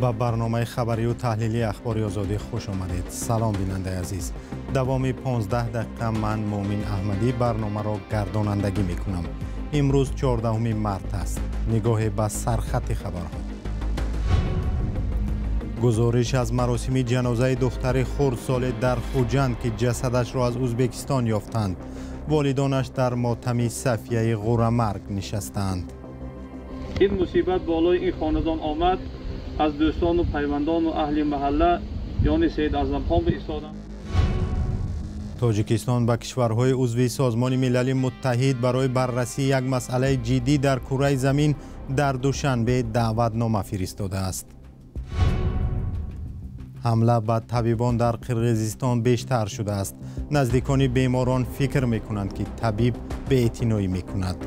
Ба барномаи хабарию таҳлилии Ахбори Озодӣ хуш омадед. Салом, бинандаи азиз. Давоми 15 дақиқа ман, Муъмин Аҳмадӣ, барномаро гардонандагӣ мекунам. Имрӯз 14 март аст. Нигоҳе ба сархати хабарҳо. Гузориш аз маросими ҷанозаи духтари хурдсоле дар Хуҷанд, ки ҷасадашро аз Ӯзбекистон ёфтанд. Волидонаш дар мотами Сафияи ғурамарг нишастаанд. Ин мусибат болои ин хонадон омад. Аз дӯстону пайвандону аҳли маҳалла ёни Саид Аъзамхон бистодам. Тоҷикистон ба кишварҳои узви Созмони Милали Муттаҳид барои баррасии як масъалаи ҷиддӣ дар кураи замин дар Душанбе даъватнома фиристодааст. Ҳамла ба табибон дар Қирғизистон бештар шудааст. Наздикони беморон фикр мекунанд, ки табиб беэътиноӣ мекунад.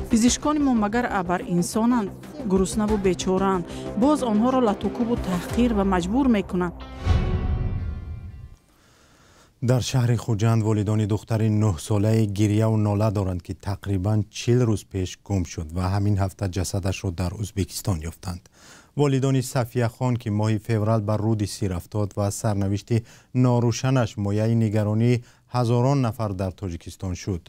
Пизишкони мо магар абар инсонанд, гуруснаву бечораанд. Боз онҳоро латукубу таҳқир ва маҷбур мекунанд. Дар шаҳри Хуҷанд волидони духтари 9-солаи гирьяву нола доранд, ки тақрибан 40 рӯз пеш гум шуд ва ҳамин ҳафта ҷасадашро дар Ӯзбекистон ёфтанд. Волидони Сафияхон, ки моҳи феврал ба руди Сир афтод ва сарнавишти норӯшанаш мояи нигаронии ҳазорон нафар дар Тоҷикистон шуд.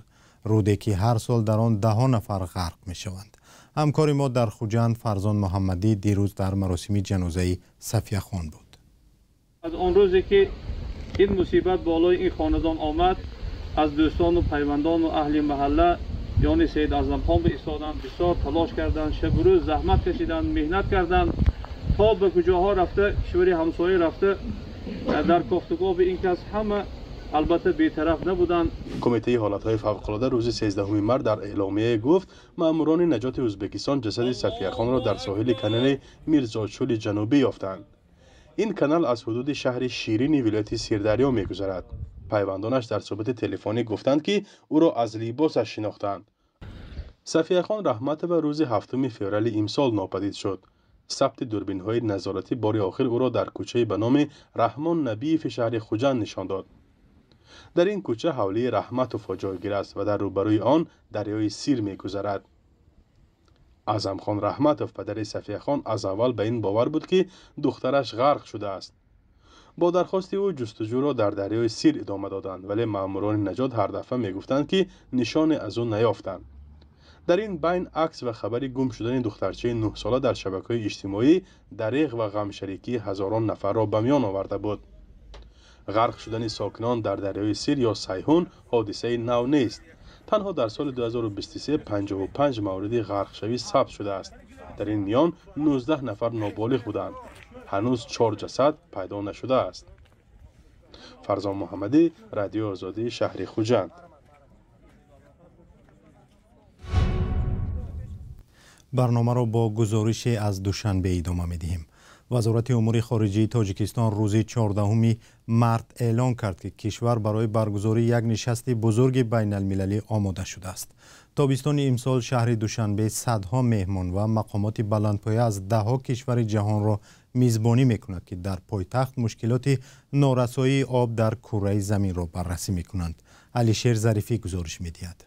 Руде ки ҳар сол дар он даҳо нафар ғарқ мешаванд. Ҳамкори мо дар Хуҷанд, Фарзон Муҳаммадӣ, дирӯз дар маросими ҷанозаи Сафияхон буд. Аз он рӯзе ки ин мусибат болои ин хонадон омад, аз дӯстону пайвандону аҳли маҳалла ёни Саид Аъзамхон бистоданд, бисёр талош карданд, шабу рӯз заҳмат кашиданд, меҳнат карданд, то ба куҷоҳо рафта, кишвари ҳамсоя рафта, дар кофтукоби ин кас ҳама албатта бетараф набуданд. Кумитаи ҳолатҳои фавқулода рӯзи 13 март дар эъломияе гуфт, маъмурони наҷоти Ӯзбекистон ҷасади Сафияхонро дар соҳили канали Мирзочӯли ҷанубӣ ёфтанд. Ин канал аз ҳудуди шаҳри Ширини вилояти Сирдарё мегузарад. Пайвандонаш дар суҳбати телефонӣ гуфтанд, ки ӯро аз либосаш шинохтанд. Сафияхон Раҳматова рӯзи 7 феврали имсол нопадид шуд. Сабти дурбинҳои назоратӣ бори охир ӯро дар кӯчаи ба номи Раҳмон Набиеви шаҳри Хуҷанд нишон дод. Дар ин кӯча ҳавлии Раҳматовҳо ҷойгир аст ва дар рӯбарӯи он дарёи Сир мегузарад. Аъзамхон Раҳматов, падари Сафияхон, аз аввал ба ин бовар буд, ки духтараш ғарқ шудааст. Бо дархости ӯ ҷустуҷӯро дар дарёи Сир идома доданд, вале маъмурони наҷот ҳар дафъа мегуфтанд, ки нишоне аз ӯ наёфтанд. Дар ин байн акс ва хабари гум шудани духтарчаи 9-сола дар шабакаҳои иҷтимоӣ дареғ ва ғамшарикии ҳазорон нафарро ба миён оварда буд. Ғарқ шудани сокинон дар дарёи Сир ё Сайҳун ҳодисаи нав нест. Танҳо дар соли 2023 55 мавриди ғарқшавӣ сабт шудааст. Дар ин миён 19 нафар ноболиғ буданд. Ҳанӯз 4 ҷасад пайдо нашудааст. Фарзон Муҳаммадӣ, Радиои Озодӣ, шаҳри Хуҷанд. Барномаро бо гузорише аз Душанбе идома медиҳем. Вазорати умури хориҷии Тоҷикистон рӯзи 14 март эълон кард, ки кишвар барои баргузории як нишасти бузурги байналмилалӣ омода шудааст. Тобистони имсол шаҳри Душанбе садҳо меҳмон ва мақомоти баландпоя аз даҳҳо кишвари ҷаҳонро мизбонӣ мекунад, ки дар пойтахт мушкилоти норасоии об дар кураи заминро баррасӣ мекунанд. Алишер Зарифӣ гузориш медиҳад.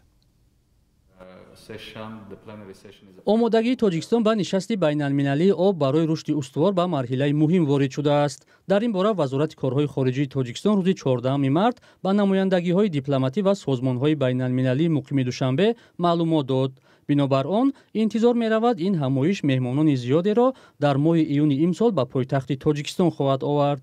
Омодагии Тоҷикистон ба нишасти байналмилалии об барои рушди устувор ба марҳилаи муҳим ворид шудааст. Дар ин бора Вазорати корҳои хориҷии Тоҷикистон рӯзи 14 март ба намояндагиҳои дипломатӣ ва созмонҳои байналмилалии муқими Душанбе маълумот дод. Бинобар он интизор меравад, ин ҳамоиш меҳмонони зиёдеро дар моҳи июни имсол ба пойтахти Тоҷикистон хоҳад овард.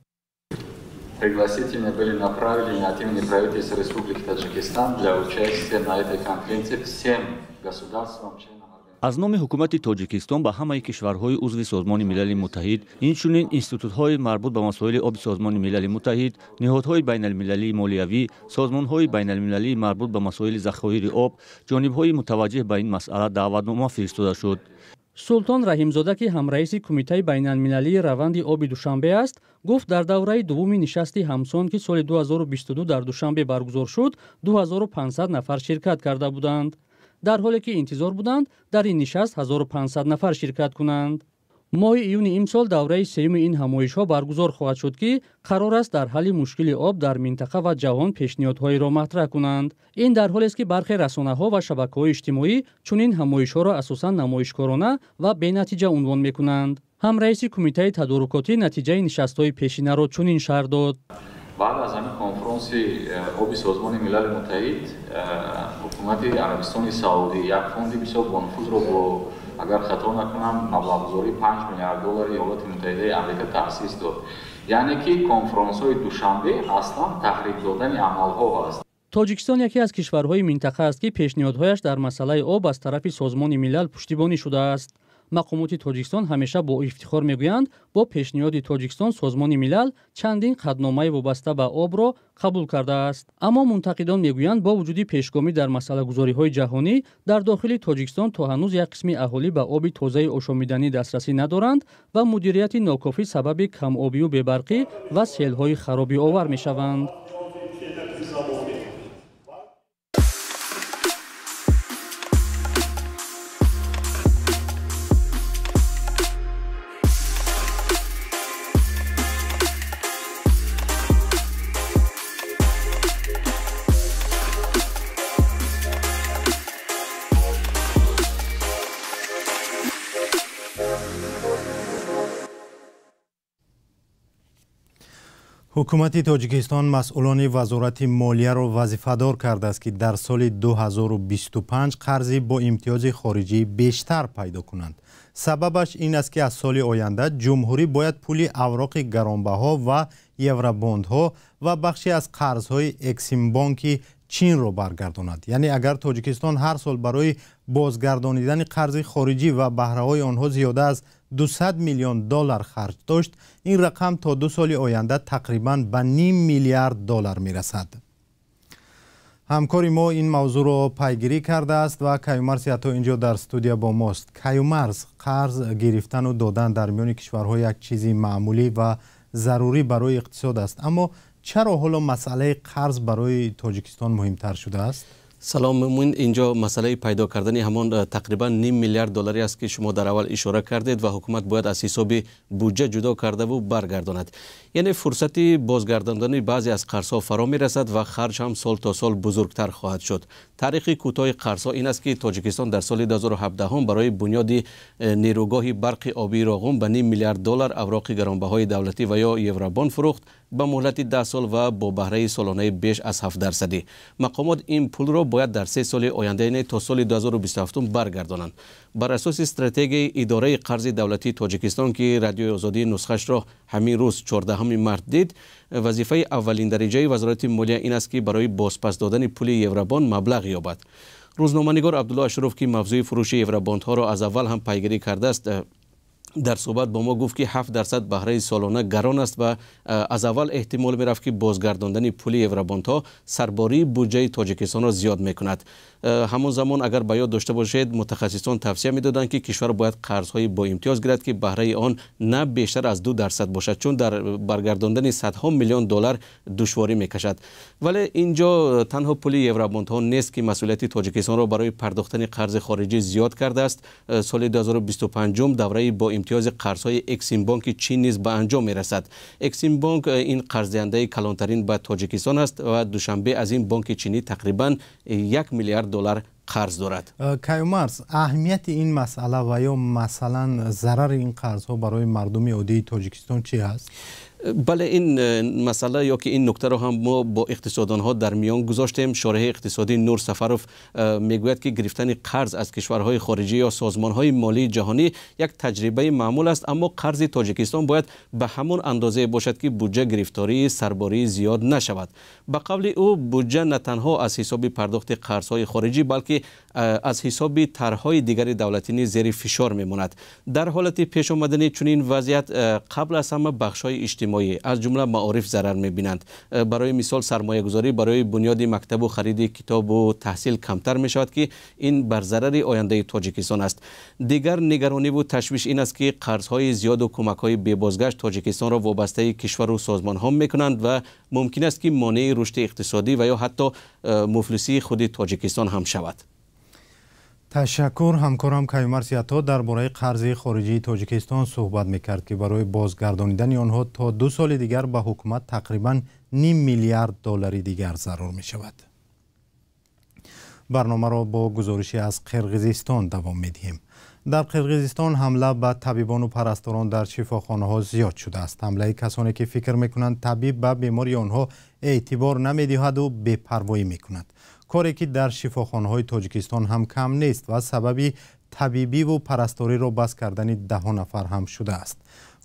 Пригласительные были направлены от имени правительства Республики Таджикистан для участия на этой конференции всем государствам членам. Аз номи ҳукумати Тоҷикистон ба ҳамаи кишварҳои узви Созмони Милали Муттаҳид, инчунин институтҳои марбут ба масоили оби Созмони Милали Муттаҳид, ниҳодҳои байналмилалии молиявӣ, созмонҳои байналмилалии марбут ба масоили захоири об, ҷонибҳои мутаваҷҷеҳ ба ин масъала даъватнома фиристода шуд. Султон Раҳимзода, ки ҳамраиси Кумитаи байналмилалии раванди оби Душанбе аст, гуфт, дар давраи дуввуми нишасти ҳамсон, ки соли 2022 дар Душанбе баргузор шуд, 2500 нафар ширкат карда буданд, дар ҳоле ки интизор буданд, дар ин нишаст 1500 нафар ширкат кунанд. Моҳи июни имсол давраи сеюми ин ҳамоишҳо баргузор хоҳад шуд, ки қарор аст дар ҳалли мушкили об дар минтақа ва ҷаҳон пешниҳодҳоеро матраҳ кунанд. Ин дар ҳолест, ки бархе расонаҳо ва шабакаҳои иҷтимоӣ чунин ҳамоишҳоро асосан намоишкорона ва бенатиҷа унвон мекунанд. Ҳамраиси кумитаи тадорукотӣ натиҷаи нишастҳои пешинаро чунин шарҳ дод. Баъд аз ҳамин конфронси оби Созмони Милали Муттаҳид ҳукумати Арабистони Саудӣ як фонди бисёр бонуфузро бо, агар хато накунам, маблағгузории 5 миллиард доллари Иёлоти Муттаҳидаи Амрико таъсис дод. Яъне ки конфронсҳои Душанбе аслан таҳрик додани амалҳо аст. Тоҷикистон яке аз кишварҳои минтақа аст, ки пешниҳодҳояш дар масъалаи об аз тарафи Созмони Милал пуштибонӣ шудааст. Мақомоти Тоҷикистон ҳамеша бо ифтихор мегӯянд, бо пешниҳоди Тоҷикистон Созмони Милал чандин қатъномаи вобаста ба обро қабул кардааст. Аммо мунтақидон мегӯянд, бо вуҷуди пешгомӣ дар масъалагузориҳои ҷаҳонӣ, дар дохили Тоҷикистон то ҳанӯз як қисми аҳолӣ ба оби тозаи ошомиданӣ дастрасӣ надоранд ва мудирияти нокофӣ сабаби камобию бебарқӣ ва селҳои харобиовар мешаванд. Ҳукумати Тоҷикистон масъулони Вазорати молияро вазифадор кардааст, ки дар соли 2025 қарзи бо имтиёзи хориҷӣ бештар пайдо кунанд. Сабабаш ин аст, ки аз соли оянда ҷумҳурӣ бояд пули авроқи гаронбаҳо ва евробондҳо ва бахше аз қарзҳои Эксимбонки Чинро баргардонад. Яъне агар Тоҷикистон ҳар сол барои бозгардонидани қарзи хориҷӣ ва баҳраҳои онҳо зиёда аз 200 миллион доллар харҷ дошт, ин рақам то 2 соли оянда тақрибан ба ним миллиард доллар мерасад. Ҳамкори мо ин мавзӯъро пайгирӣ кардааст ва Каюмарс ҳатто инҷо дар студия бо мост. Каюмарс, қарз гирифтану додан дар миёни кишварҳо як чизи маъмулӣ ва зарурӣ барои иқтисод аст. Аммо чаро ҳоло масъалаи қарз барои Тоҷикистон муҳимтар шудааст? Салом мумин, инҷо масъалаи пайдо кардани ҳамон тақрибан ним миллиард доллари аст, ки шумо дар аввал ишора кардед ва ҳукумат бояд аз ҳисоби буҷа ҷудо кардаву баргардонад. Яъне фурсати бозгардондани баъзе аз қарзҳо фаро мерасад ва харҷ ҳам сол то сол бузургтар хоҳад шуд. Таърихи кӯтоҳи қарзҳо ин аст, ки Тоҷикистон дар соли 2017 барои бунёди нерӯгоҳи барқи обии Роғун ба ним миллиард доллар авроқи гаронбаҳои давлатӣ ва ё евробонд фурӯхт ба муҳлати 10 сол ва бо баҳраи солонаи беш аз 7%. Мақомот ин пулро бояд дар 3 соли оянда, яъне то соли 2027 баргардонанд. Бар асоси стратегияи идораи қарзи давлатии Тоҷикистон, ки Радиои Озодӣ нусхашро ҳамин рӯз 14 март дид, вазифаи аввалин дараҷаи Вазорати молия ин аст, ки барои бозпас додани пули евробонд маблағ ёбад. Рӯзноманигор Абдулло Ашуров, ки мавзӯи фурӯши евробондҳоро аз аввал ҳам пайгирӣ кардааст, дар суҳбат бо мо гуфт, ки 7% баҳраи солона гарон аст ва аз аввал эҳтимол мерафт, ки бозгардондани пули евробондҳо сарбории буҷаи Тоҷикистонро зиёд мекунад. Ҳамон замон, агар ба ёд дошта бошед, мутахассисон тавсия медоданд, ки кишвар бояд қарзҳои боимтиёз гирад, ки баҳраи он на бештар аз 2% бошад, чун дар баргардондани садҳо миллион доллар душворӣ мекашад. Вале инҷо танҳо пули евробондҳо нест, ки масъулияти Тоҷикистонро барои пардохтани қарзи хориҷӣ зиёд кардааст. Соли 2025 давраи боимтиёзи қарзҳои Эксимбонки Чин низ ба анҷом мерасад. Эксимбонк ин қарздиҳандаи калонтарин ба Тоҷикистон аст ва Душанбе аз ин бонки чинӣ тақрибан 1 миллиард доллар қарз дорад. Каюмарс, аҳамияти ин масъала ва ё масалан зарари ин қарзҳо барои мардуми оддии Тоҷикистон чӣ аст? Бале, ин масъала ё ки ин нуктаро ҳам мо бо иқтисодонҳо дар миён гузоштем. Шореҳи иқтисодӣ Нур Сафаров мегӯяд, ки гирифтани қарз аз кишварҳои хориҷӣ ё созмонҳои молии ҷаҳонӣ як таҷрибаи маъмул аст, аммо қарзи Тоҷикистон бояд ба ҳамон андозае бошад, ки буҷа гирифтории сарбории зиёд нашавад. Ба қавли ӯ, буҷа на танҳо аз ҳисоби пардохти қарзҳои хориҷӣ, балки аз ҳисоби тарҳҳои дигари давлатӣ низ зери фишор мемонад. Дар ҳолати пеш омадани чунин вазъият қабл аз ҳама бахшҳои иҷтимоӣ, аз ҷумла маориф зарар мебинанд. Барои мисол, сармоягузорӣ барои бунёди мактабу хариди китобу таҳсил камтар мешавад, ки ин бар зарари ояндаи Тоҷикистон аст. Дигар нигарониву ташвиш ин аст, ки қарзҳои зиёду кӯмакҳои бебозгашт Тоҷикистонро вобастаи кишвару созмонҳо мекунанд ва мумкин аст, ки монеи рушди иқтисодӣ ва ё ҳатто муфлисии худи Тоҷикистон ҳам шавад. Ташаккур. Ҳамкорам Каюмарс Ято дар бораи қарзи хориҷии Тоҷикистон суҳбат мекард, ки барои бозгардонидани онҳо то 2 соли дигар ба ҳукумат тақрибан ним миллиард доллари дигар зарур мешавад. Барномаро бо гузорише аз Қирғизистон давом медиҳем. Дар Қирғизистон ҳамла ба табибону парасторон дар шифохонаҳо зиёд шудааст. Ҳамлаи касоне ки фикр мекунанд табиб ба бемори онҳо эътибор намедиҳаду бепарвоӣ мекунад. Коре ки дар шифохонаҳои Тоҷикистон ҳам кам нест ва сабаби табибиву парасториро бас кардани даҳо нафар ҳам шудааст.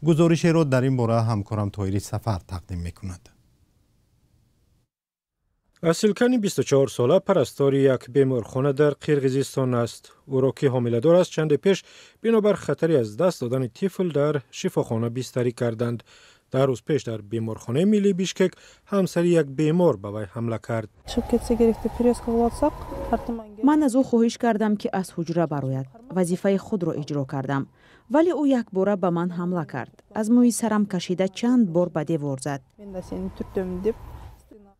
Гузоришеро дар ин бора ҳамкорам Тоҳири Сафар тақдим мекунад. Асилкани 24-сола парастори як беморхона дар Қирғизистон аст. Ӯро ки ҳомиладор аст, чанде пеш бинобар хатари аз даст додани тифл дар шифохона бистарӣ карданд. 10 рӯз пеш дар беморхонаи миллии Бишкек ҳамсари як бемор ба вай ҳамла кард. Ман аз ӯ хоҳиш кардам, ки аз ҳуҷра барояд. Вазифаи худро иҷро кардам. Вале ӯ якбора ба ман ҳамла кард. Аз мӯи сарам кашида чанд бор ба девор зад.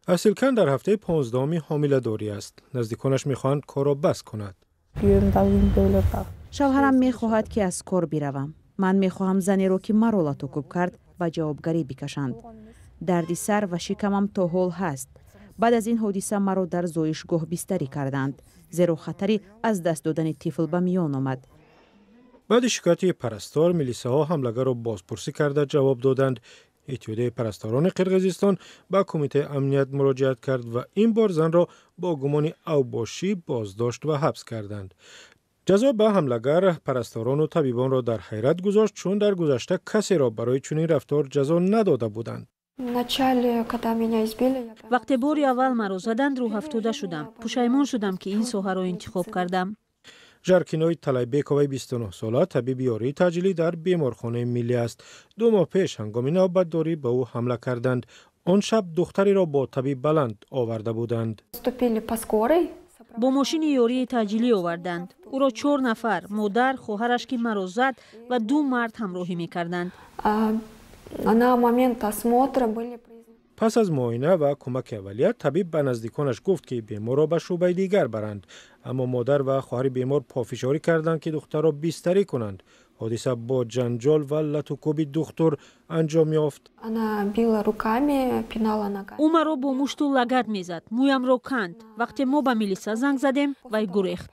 Асилкан дар ҳафтаи 15-уми ҳомиладорӣ аст. Наздиконаш мехоҳанд корро бас кунад. Шавҳарам мехоҳад, ки аз кор биравам. Ман мехоҳам занеро, ки маро латукӯб кард, ба ҷавобгарӣ бикашанд. Дарди сар ва шикамам то ҳол ҳаст. Баъд аз ин ҳодиса маро дар зоишгоҳ бистарӣ карданд, зеро хатари аз даст додани тифл ба миён омад. Баъди шикояти парастор, милисаҳо ҳамлагарро бозпурсӣ карда ҷавоб доданд. Иттиҳодияи парасторони Қирғизистон ба кумитаи амният муроҷиат кард ва ин бор занро бо гумони авбошӣ боздошт ва ҳабс карданд. Ҷазо ба ҳамлагар парасторону табибонро дар ҳайрат гузошт, чун дар гузашта касеро барои чунин рафтор ҷазо надода буданд. Вақте бори аввал маро заданд, рӯҳафтода шудам. Пушаймон шудам, ки ин соҳаро интихоб кардам. Жаркинои Талайбековаи 29-сола табиби ёрии таъҷилӣ дар беморхонаи миллӣ аст. 2 моҳ пеш ҳангоми навбатдорӣ ба ӯ ҳамла карданд. Он шаб духтареро бо табиб баланд оварда буданд. Бо мошини ёрии таъҷилӣ оварданд. Ӯро 4 нафар, модар, хоҳараш ки маро зад ва 2 мард ҳамроҳӣ мекарданд. Пас аз муоина ва кӯмаки аввалия табиб ба наздиконаш гуфт, ки беморро ба шӯъбаи дигар баранд. Аммо модар ва хоҳари бемор пофишорӣ карданд, ки духтарро бистарӣ кунанд. Ҳодиса бо ҷанҷол ва латукӯби духтур анҷом ёфт. Ӯ маро бо мушту лагат мезад, мӯямро канд. Вақте мо ба милиса занг задем, вай гурехт.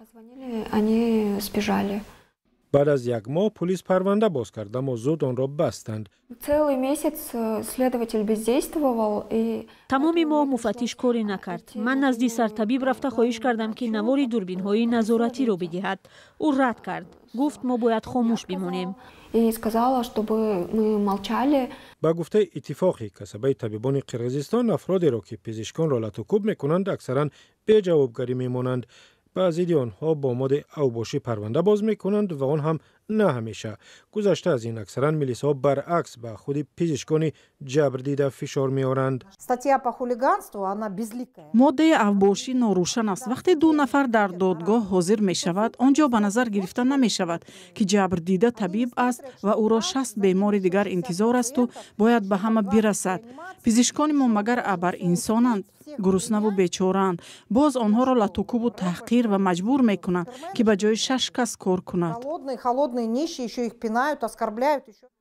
Баъд аз 1 моҳ полис парванда боз кард, аммо зуд онро бастанд. Тамоми моҳ муфаттиш корӣ накард. Ман назди сартабиб рафта хоҳиш кардам, ки навори дурбинҳои назоратиро бидиҳад. Ӯ рад кард. Гуфт, мо бояд хомӯш бимонем. Ба гуфтаи иттифоқи касабаи табибони Қирғизистон, афродеро ки пизишконро латукӯб мекунанд, аксаран беҷавобгарӣ мемонанд. Ба зидди онҳо бо моддаи авбошӣ парванда боз мекунанд ва он ҳам на ҳамеша. Гузашта аз ин, аксаран милисаҳо баръакс ба худи пизишкони ҷабрдида фишор меоранд. Моддаи авбошӣ норӯшан аст. Вақте 2 нафар дар додгоҳ ҳозир мешавад, он ҷо ба назар гирифта намешавад, ки ҷабрдида табиб аст ва ӯро 60 бемори дигар интизор асту бояд ба ҳама бирасад. Пизишкони мо магар абар инсонанд, гуруснаву бечораанд. Боз онҳоро латукӯбу таҳқир ва маҷбур мекунанд, ки ба ҷои 6 кас кор кунад.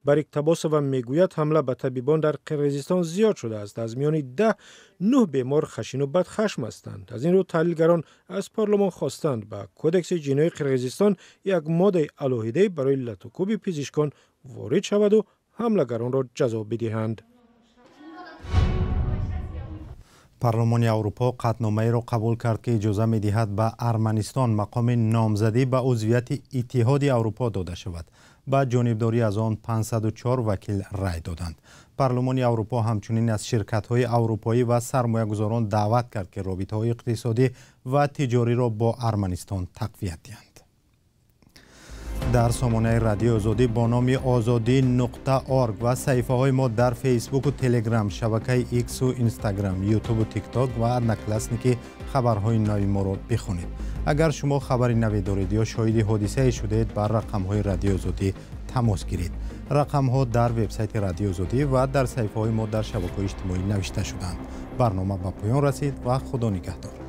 Барик Табосова мегӯяд, ҳамла ба табибон дар Қирғизистон зиёд шудааст. Аз миёни 10, 9 бемор хашину бадхашм ҳастанд. Аз ин рӯ таҳлилгарон аз парлумон хостанд ба кодекси ҷиноии Қирғизистон як моддаи алоҳидае барои латукӯби пизишкон ворид шаваду ҳамлагаронро ҷазо бидиҳанд. Парлумони Аврупо қатъномаеро қабул кард, ки иҷоза медиҳад ба Арманистон мақоми номзадӣ ба узвияти Иттиҳоди Аврупо дода шавад. Ба ҷонибдорӣ аз он 504 вакил рай доданд. Парлумони Аврупо ҳамчунин аз ширкатҳои аврупоӣ ва сармоягузорон даъват кард, ки робитаҳои иқтисодӣ ва тиҷориро бо Арманистон тақвият диҳанд. Дар сомонаи Радиои Озодӣ бо номи озодӣ.org ва саҳифаҳои мо дар Фейсбуку Телеграм, шабакаи Иксу Инстаграм, Ютубу Тикток ва Одноклассники хабарҳои нави моро бихонед. Агар шумо хабари наве доред ё шоҳиди ҳодисае шудаед, ба рақамҳои Радиои Озодӣ тамос гиред. Рақамҳо дар вебсайти Радиои Озодӣ ва дар саҳифаҳои мо дар шабакаҳои иҷтимоӣ навишта шудаанд. Барнома ба поён расид ва Худо нигаҳдор.